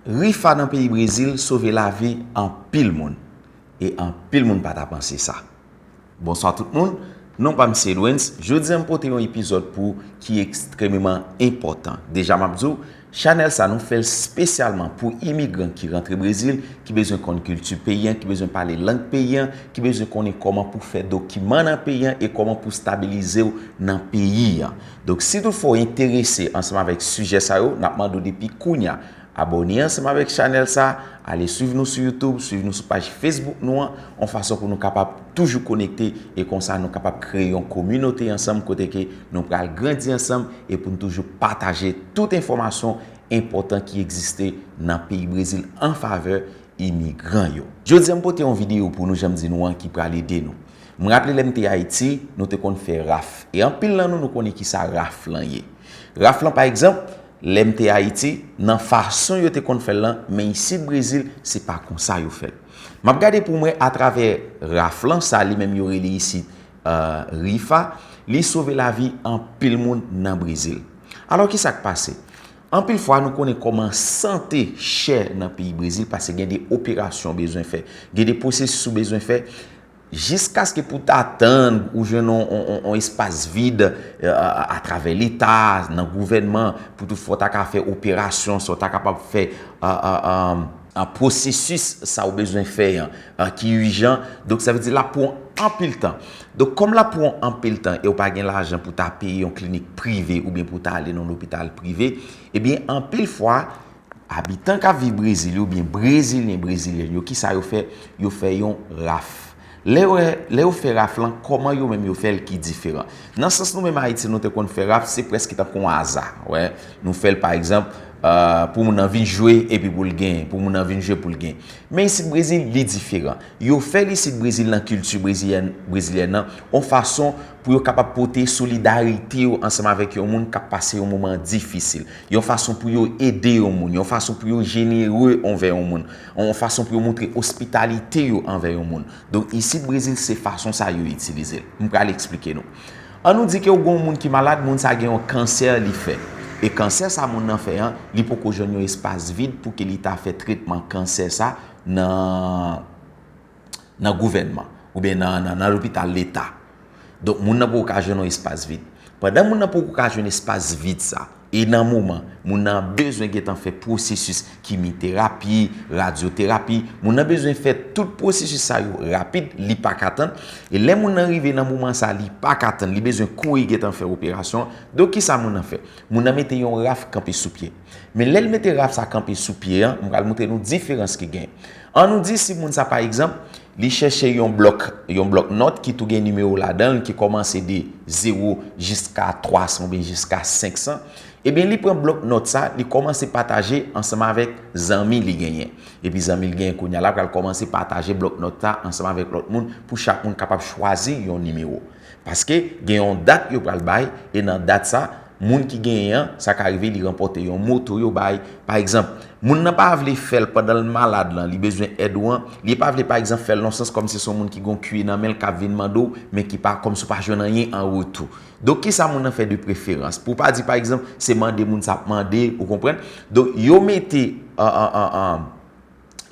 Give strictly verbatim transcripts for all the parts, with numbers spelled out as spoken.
Rifa nan peyi Brezil sove lavi anpil moun. E anpil moun pa ta panse sa. Bonswa tout moun, non pa m se Edwens. Jodi a m pote yon epizòd pou ki ekstrememan enpòtan. Deja m ap di w, chanèl sa nou fè l espesyalman pou imigran ki rantre Brezil, ki bezwen konn kilti peyi an, ki bezwen pale lang peyi an, ki bezwen konnen kòman pou fè dokiman nan peyi an e kòman pou stabilize w nan peyi an. Donk si toutfwa w enterese ansanm avèk sijè sa yo, n ap mande w depi kounya abòne ansanm avèk chanèl sa, ale swiv nou sou YouTube, swiv nou sou paj Facebook nou an, yon fason pou nou kapab toujou konekte e konsa nou kapab kreye yon kominote ansanm kote ke nou pral grandi ansanm e pou nou toujou pataje tout enfòmasyon enpòtan ki egziste nan peyi Brezil an favè imigran yo. Jodi a m pote yon videyo pou nou, jan m di nou an, ki pral ede nou. M raple lè m te Ayiti, nou te konn fè raf. E anpil nan nou, nou konnen ki sa raf lan ye. Raf lan, pa egzanp, lè m te Ayiti, nan fason yo te konn fè l lan, men isit Brezil, se pa konsa yo fè l. M ap gade pou mwen atravè raf lan, sa li menm yo rele isit, euh, rifa, li sove lavi anpil moun nan Brezil. Alò, ki sa k pase? Anpil fwa, nou konnen kòman sante chè nan peyi Brezil, paske gen de operasyon w bezwen fè, gen de pwosesis ou bezwen fè, jiskaske pou ta tann ou jwenn yon, yon, yon, yon espas vid, euh, atravè Leta, nan gouvènman, pou toutfwa w ta ka fè operasyon, sa w ta kapab fè, euh, euh, euh, euh, pwosesis sa w bezwen fè an, euh, ki ijan. Donk, sa vle di l ap pran anpil tan. Donk, kòm l ap pran anpil tan e w pa gen lajan pou ta peye yon klinik prive oubyen pou ta ale nan lopital prive, ebyen, anpil fwa, abitan k ap viv Brezil yo, oubyen Brezilyen, Brezilyèn yo, ki sa yo fè? Yo fè yon raf. Lè yo, lè yo fè raf lan, kòman yo menm yo fè l ki diferan? Nan sans nou menm Ayiti, nou te konn fè raf, se prèske tankou yon aza. Wè, nou fè l, pa egzanp, euh, pou moun nan vin jwe epi pou l genyen, pou moun nan vin jwe pou l genyen. Men isit Brezil, li diferan. Yo fè l isit Brezil nan kilti brezilyèn, brezilyèn nan, yon fason pou yo kapab pote solidarite yo ansanm avèk yon moun k ap pase yon moman difisil. Yon fason pou yo ede yon moun, yon fason pou yo jenere anvè yon moun, yon fason pou yo montre ospitalite yo anvè yon moun. Donk, isit Brezil, se fason sa yo itilize l. M pral eksplike nou. An nou di ke w gen yon moun ki malad, moun sa gen yon kansè li fè. E kansè sa moun nan fè an, li poko jwenn yon espas vid pou ke li ta fè tretman kansè sa nan, nan gouvènman oubyen nan, nan, nan lopital Leta. Donk, moun nan poko ka jwenn yon espas vid. Pandan moun nan poko ka jwenn espas vid sa, e nan moman moun nan bezwen gentan fè pwosesis kimyoterapi, radyoterapi, moun nan bezwen fè tout pwosesis sa yo rapid, li pa ka tann. E lè moun nan rive nan moman sa, li pa ka tann, li bezwen kouri gentan fè operasyon. Donk, ki sa moun nan fè? Moun nan mete yon raf kanpe sou pye. Men lè l mete raf sa kanpe sou pye an, m pral montre nou diferans ki gen. An nou di si moun sa, pa egzanp, li chèche yon blòk, yon blòk nòt ki tou gen nimewo ladan l, ki kòmanse de zewo jiska twa san oubyen jiska senk san, ebyen, li pran blòk nòt sa, li kòmanse pataje ansanm avèk zanmi li genyen. Epi zanmi l genyen kounye a la pral kòmanse pataje blòk nòt sa ansanm avèk lòt moun pou chak moun kapab chwazi yon nimewo. Paske gen yon dat yo pral bay, e nan dat sa, moun ki genyen an, sa ka rive li ranpòte yon moto yo bay. Pa egzanp, moun nan pa vle fè l pandan l malad lan, li bezwen èd ou an, li pa vle, pa egzanp, fè l nan sans kòmsi se yon moun ki gon kwi nan men l k ap vin mande w, men ki pa, kòmsi w pa jwenn anyen an retou. Donk, ki sa moun nan fè de preferans? Pou w pa di, pa egzanp, se mande moun sa ap mande, ou konprann? Donk, yo mete, an, an, an, an,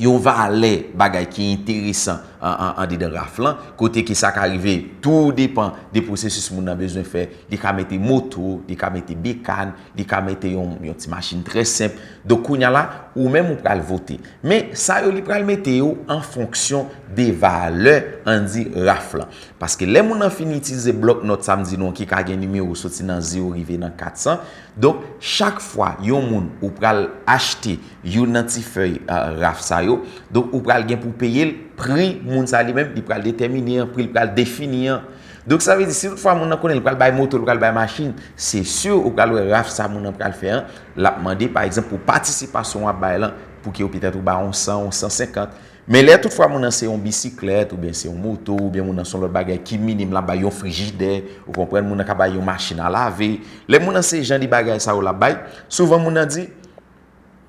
yon valè bagay ki enteresan an, an, andedan raf lan, kote ke sa ka rive, tou depan de pwosesis moun nan bezwen fè, li ka mete moto, li ka mete bekàn, li ka mete yon, yon ti machin trè senp. Donk, kounye a la, ou menm ou pral vote. Men, sa yo li pral mete yo an fonksyon de valè, ann di, raf lan. Paske lè moun nan fin itilize blòk nòt sa m di nou an ki ka gen nimewo soti nan zewo rive nan kat san, donk, chak fwa yon moun ou pral achte youn nan ti fèy, euh, raf sa yo, donk, ou pral gen pou peye l, pri moun sa li menm, li pral detèmine an, pri l pral defini an. Donk, sa vle di, si toutfwa moun nan konnen li pral bay moto, li pral bay machin, se si ou pral wè raf sa moun nan pral fè an, l ap mande, pa egzanp, pou patisipasyon w ap bay lan, pou ke yo petèt ou bay yon san, yon san senkant. Men lè toutfwa moun nan se yon bisiklèt, oubyen se yon moto, oubyen moun nan se yon lòt bagay ki minim, l ap bay yon frijidè, ou konprann, moun nan ka bay yon machin a lave. Lè moun nan se jan de bagay sa yo l ap bay, souvan moun nan di,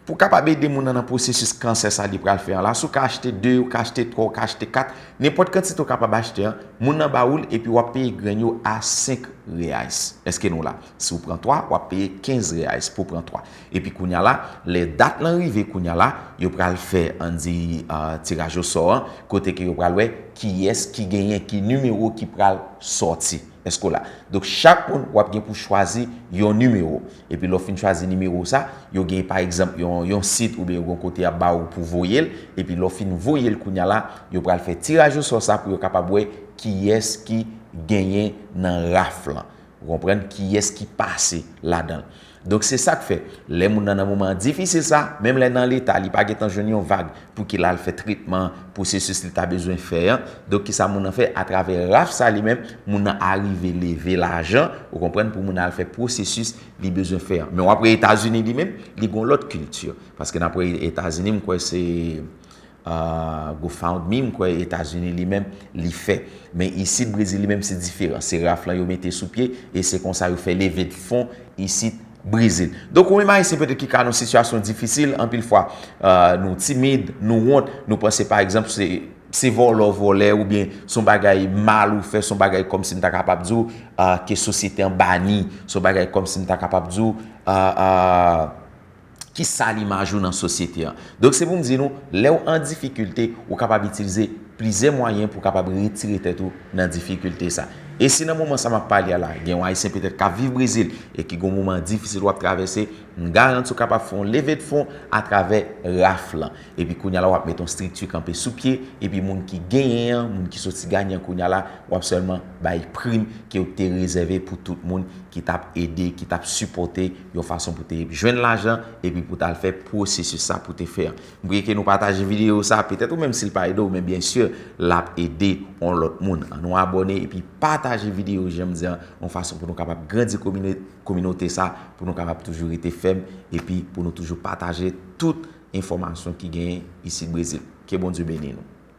Pou kapab ede moun nan nan pwosesis kansè sa li pral fè an la, si w ka achte de, ou ka achte twa, ou ka achte kat, nenpòt kantite ou kapab achte an, moun nan ba ou l epi w ap peye grenn yo a senk reais. Èske nou la? Si w pran twa, w ap peye kenz reais pou pran twa. Epi kounye a la, lè dat lan rive kounye a la, yo pral fè, ann di, uh, tiraj osò an, kote ke yo pral wè kiyès ki genyen, ki nimewo ki pral sòti. Èske w la? Donk, chak moun w ap gen pou chwazi yon nimewo. Epi lè w fin chwazi nimewo sa, yo gen, pa egzanp, yon, yon sit oubyen yo gen yon kote y ap ba ou pou voye l. Epi lè w fin voye l kounye a la, yo pral fè tiraj osò sa pou yo kapab wè kiyès ki genyen nan raf lan. Ou konprann? Kiyès ki pase ladan l. Donk, se sa k fè, lè moun nan nan moman difisil sa, menm lè nan leta, li pa gentan jwenn yon vag pou ke l al fè tretman, pwosesis li ta bezwen fè an. Donk, kisa moun nan fè? Atravè raf sa li menm, moun nan arive leve lajan, ou konprann, pou moun nan al fè pwosesis li bezwen fè an. Men w ap wè Etazini li menm, li gen yon lòt kilti. Paske n ap wè Etazini, m kwè se, uh, GoFundMe, m kwè Etazini li menm, li fè. Men isit Brezil li menm, se diferan. Se raf lan yo mete sou pye, e se konsa yo fè leve de fon isit Brezil. Donk, ou menm Ayisyen petèt ki ka nan sitiyasyon difisil, anpil fwa, uh, nou timid, nou wont, nou panse, pa egzanp, se, se vòlè w vòlè, oubyen se yon bagay mal ou fè, se yon bagay kòmsi m ta kapab di w, uh, ke sosyete an bani, se yon bagay kòmsi m ta kapab di w, uh, uh, ki sal imaj ou nan sosyete an. Donk, se pou m di nou, lè w an difikilte, ou kapab itilize plizyè mwayen pou w kapab retire tèt ou nan difikilte sa. E si nan moman sa m ap pale a la, gen yon Ayisyen petèt k ap viv Brezil e ki gen yon moman difisil w ap travèse, m garanti w kapab fè yon leve de fon atravè raf lan. Epi kounye a la, w ap mete yon estrikti kanpe sou pye, epi moun ki genyen an, moun ki soti ganyan kounye a la, w ap sèlman bay prim ke w te rezève pou tout moun ki t ap ede, ki t ap sipòte yon fason pou te jwenn lajan, epi pou t al fè pwosesis sa pou te fè an. M priye ke nou pataje videyo sa, petèt ou menm si l pa ede w, men byen si l ap ede yon lòt moun. Ann nou abòne epi pataje videyo, jan m di an, yon fason pou nou kapab grandi komine-, kominote sa, pou nou kapab toujou rete fèm, epi pou nou toujou pataje tout enfòmasyon ki genyen isit Brezil. Ke Bondye beni nou.